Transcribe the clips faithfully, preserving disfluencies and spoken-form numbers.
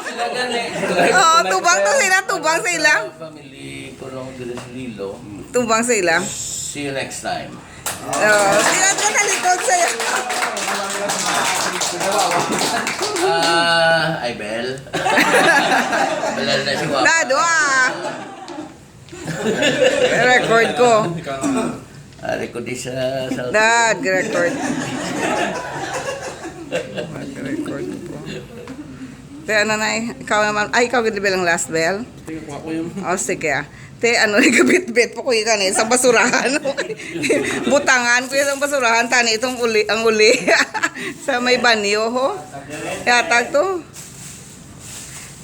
Sila gani. Oo, tubang to sila, tubang sila. Family, kulong diri sa Lilo. Tubang sila. See you next time. Oh, sila to sa likod sa'yo. Ah, ay, Bel. Bel na si Wapa. Dado, ah. Record ko. Ah, record di sa, sa Dad, record. Record ko. Te, ano na eh? Ikaw naman. Ay, ikaw gid bilang last bell? Tingnan ko ako yung Oh, sige ah. Te, ano, gabitbit po ko yung ano, isang basurahan. Butangan ko yung basurahan, tani itong uli, ang uli. Sa may banyo, ho. Yatag to.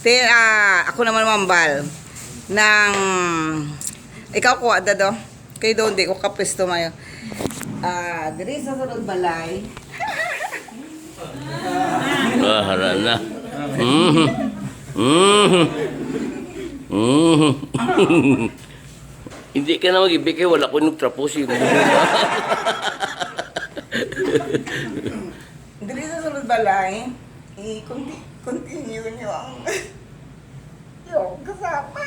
Te, ah, ako naman mambal. Nang, ikaw kuha, Dado. Kay doon, di ko kapwesto mayo. Ah, diri sa sulod balay. Ah, hara na. Mhm. Mhm. Mhm. Hindi ka na mag-ibig kay wala ko nagtrapo si Diri sa sulod balay, i-conti-, continue nyo ang yung kasama.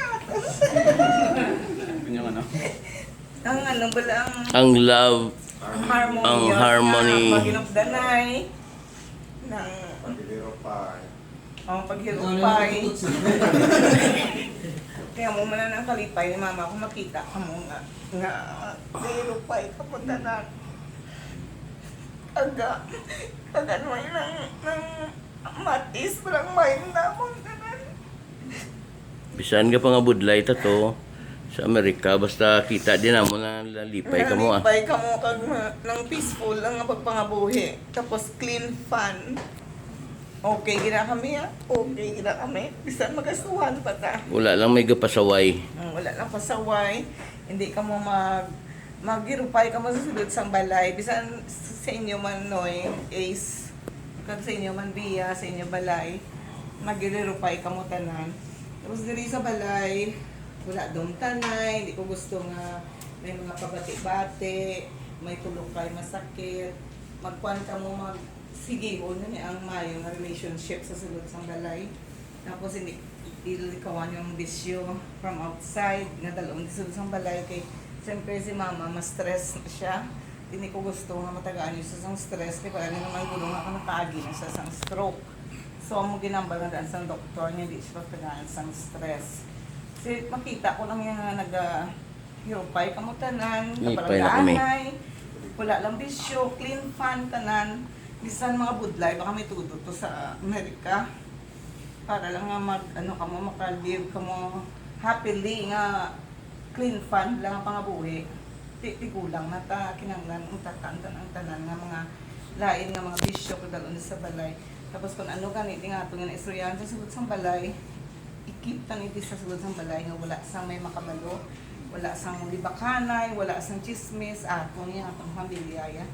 Yung ano? Ang ano, bala ang Ang love, ang harmony, ang harmony. Paghinupdanay. Ng Paghirupay. Ang paghirupay. Kaya mo man ang kalipay ni mama kung makita ka mo nga, nga hirupay ka po tanan. Aga, pag ano ay nang, nang matis, walang main na mo tanan. Bisan nga pangabudlay ta to sa Amerika, basta kita din namo na nalipay kamo, ah. Nalipay kamo kag ma-, nang peaceful lang ang pagpangabuhi. Tapos clean fun. Okay gina kami, ah. Okay gina kami. Bisan magastuhan pa ta. Wala lang may gapasaway. Mm, wala lang pasaway. Hindi kamo mag-, maghirupay kamo sa sulod sang balay. Bisan sa inyo man, Noy, Ace, kag sa inyo man, Bia, sa inyo balay, maghirupay kamo tanan. Tapos diri sa balay, wala dong tanay. Hindi ko gusto nga may mga pabati-bati, may tulokay masakit. Magkuan kamo, mag-, sigihon na ni ang mayo nga relationship sa sulod sang balay. Tapos hindi, ilikawan yung bisyo from outside, nga dalon sa sulod sang balay kay siyempre si mama, ma-stress na siya. Hindi ko gusto nga matagaan niyo sa sang stress kay para naman gulo nga ako nakaagi na siya sang stroke. So, amo ginambal nga daan sang doktor niya, di siya pagtagaan sang stress. Kasi makita ko lang yan nga naga-, hirupay kamo tanan, Hirupay na kami. Kabarangay, wala lang bisyo, clean fun tanan. Bisan mga budlay, baka may tudo to sa Amerika. Para lang nga mag, ano kamo, maka-live kamo happily nga clean fun lang ang pangabuhi. Ti-, tigulang na ta, kinahanglan ang tatan-, ang tanan nga mga lain nga mga bisyo kadalon sa balay. Tapos kung ano gani, di nga ato nga naistoryahan sa sulod sang balay, i-keep ta ni sa sulod sang balay nga wala sang may makabalo, wala sang libakanay, wala sang chismis, ato niya, atong pamilya, ya.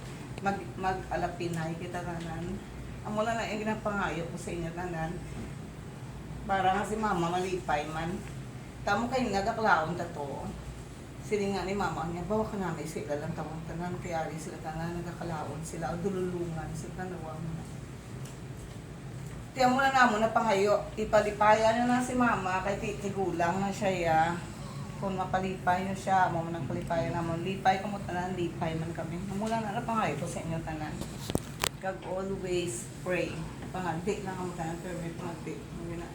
Mag-, mag-alapinay kita tanan. Amo na lang ang ginapangayo ko sa inyo tanan. Para nga si mama malipay man. Tamo kay nagakalaon ta to. Siling nga ni mama niya, "Bawa ka na, may sila lang tamong tanan, kay ari sila tanan, nagakalaon sila, o dululungan sila, tanawa mo na." Tiyan mo na namo na pangayo, ipalipaya na na si mama, kay ti-, tigulang na siya, ya. Kung mapalipay na siya, amo man ang palipaya namon. Lipay kamo tanan, lipay man kami. Amo na na pangayo ko sa inyo tanan. Kag always pray. Pangadi lang kamo tanan, pero may pangadi. Amo na.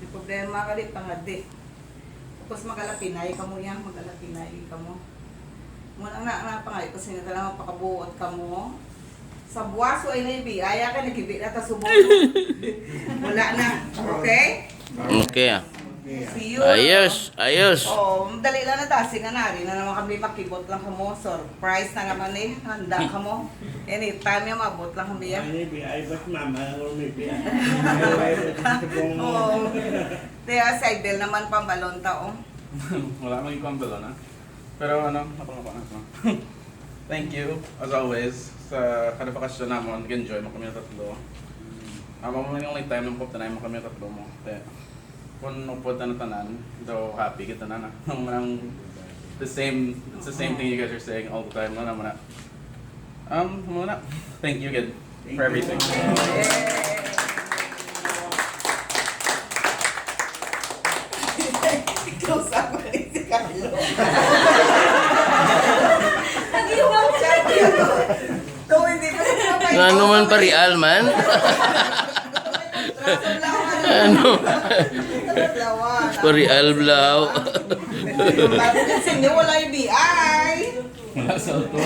May problema ka di, pangadi. Tapos magalapinay kamo yan, magalapinay kamo. Muna na, na, pangayo ko sa inyo, talagang mapakabuot kamo. Sa buwas, wa na yung biyaya, kay nagibi na ta subong. Wala na. Okay? Okay, ah. See you. Ayos, ayos. Oh, dali lang na ta, sinanari na naman kami, makibot lang kamo. Surprise na naman eh. Handa kamo. Anytime yung mabot lang kami, ah. Ay, B I, but mama, or maybe, ah. Oo. Kaya sa Idel naman, pambalon ta, oh. Wala mang ikaw ang balon, ah. Pero ano, napangapa na ako. Thank you, as always, sa kada bakasyon namon. Nag-enjoy mo kami tatlo. Amo man yung only time nung pupunta na mo kami tatlo mo. Kaya, kung nung pupunta na tanan, daw happy kita na na. Nung, nung the same, it's the same thing you guys are saying all the time. Wala naman na. Um, muna. Thank you again for everything. Ano man, parial man? Ano? Parial, blaw. Kasi wala yung B I. Wala sa auto.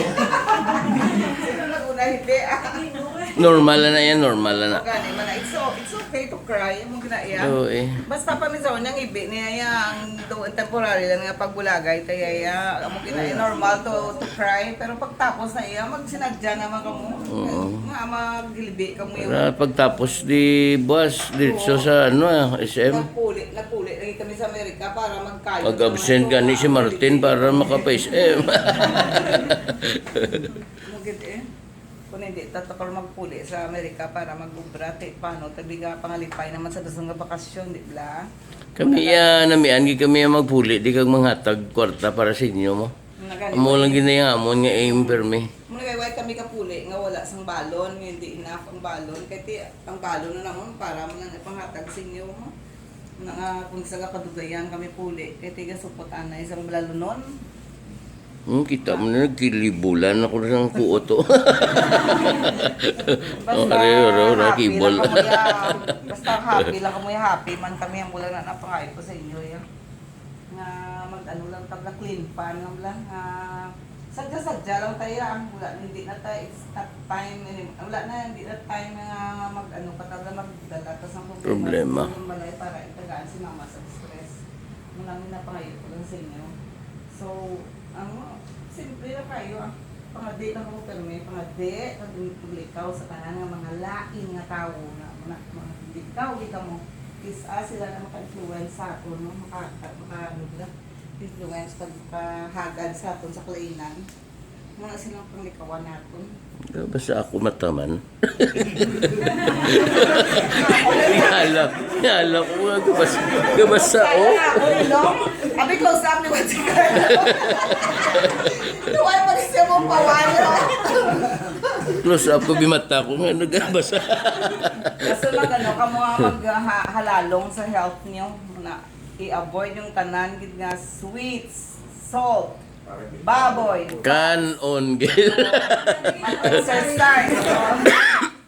Sino na una, hindi, ah. Normal na yan, normal na. Gani man, it's, o-, it's okay to cry. Amo gina iya. Oo, eh. Basta pa minsan, ang ibi niya, yang do-, temporary lang nga pagbulagay, kaya iya, amo gina iya, normal to, to cry. Pero pagtapos na iya, magsinadya naman kamo. Oo. Nga, maghilbi kamo yung Para pagtapos di buwas, diretso Oo. sa, ano, ah, S M. Nagpuli, nagpuli lagi kami sa Amerika para magkayo Mag-absent naman. gani si Martin para makapa-S M. Mugid eh. Kung hindi, tatakal magpuli sa Amerika para mag-obra, ti, paano? Tabi nga, pangalipay naman sa gusto nga bakasyon, di bla? Kami, ah, namian gid kami ang magpuli, di kag manghatag kwarta para sa inyo mo. Nagani Amo lang kami. ginayahamon nga aim, permi. Muna kay, why kami kapuli nga wala sang balon, nga hindi enough ang balon. Kay ti, ang balon na naman, para mo lang ipanghatag sa inyo, mo. Na nga, kung sa kadugayan kami puli, kay tiga supot anay sa balalunon. Hmm, kita mo na, nagkilibulan ako sa kuot, oh. Basta Oh, are, are, are, happy kibol. lang kamo, ya. Basta happy lang kamo, ya. Happy man kami, ang bulan na napangayo ko sa inyo, ya. Nga mag-ano lang, tabla clean pan lang, bla. Nga sadya-sadya lang tayo, ah. Wala, hindi na tayo, it's not time anymore. Wala na, hindi na time nga mag-ano ka, tabla, magdala ka sa problema Problema. sa balay para itagaan si mama sa stress. Muna nga napangayo ko lang sa inyo. So, ano, simple lang kayo, ah. Pangadi lang mo, pero may pangadi, pag-, paglikaw sa tanan nga mga lain nga tawo nga, mga, mga likaw, di ka mo, is, ah, sila na maka-influence sa aton, no? Maka-, maka-, ano ba? Influence, pagpahagad sa aton sa kalainan. Muna silang panglikawan naton. Basta ako mataman. Yala, yala ko nga, gabas-, gabasa, oh. Ako rin, no? Abi, close up ni Wendy Carlo. Tuwan pa rin siya mong pawalo. Close up ko, bimata ko nga, nagabasa. Kaso mag, ano, kamo nga mag, ha-, halalong sa health niyo, na i-avoid yung tanan gid nga sweets, salt, baboy. Kanon gid. Mag-exercise.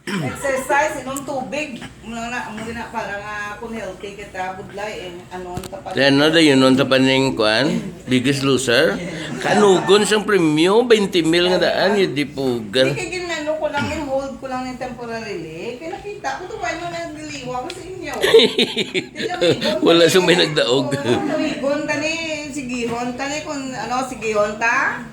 Exercise, inom tubig. Muna na, muna na, para nga kung healthy kita, budlay eh. Ano, ang kapag- Kaya na, dayon nun, tapan ning kuan? Biggest Loser? Kanugon sang premyo, twenty mil nga daan, yun di pugan. Hindi, kay ginano ko lang, hold ko lang yung temporarily. Kaya nakita ko, tuway mo nagliliwang sa inyo. Wala sa may nagdaog. Tawigon tani, sigihon tani kung ano, sigihon ta?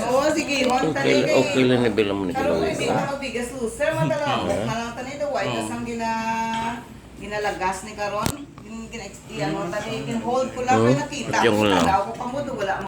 Oo, sigihon tani. Okay, okay lang na bilang mo ni Karon Kalawi. Hindi na mabigas, loser. Matalaw, malang tani, the white, Oo. As ang gina-, ginalagas ni karon. Gin-, gin-, ano tani, gin-hold ko lang, Oo, kaya nakita ko, yung lang. Tanaw ko pa mo, do, wala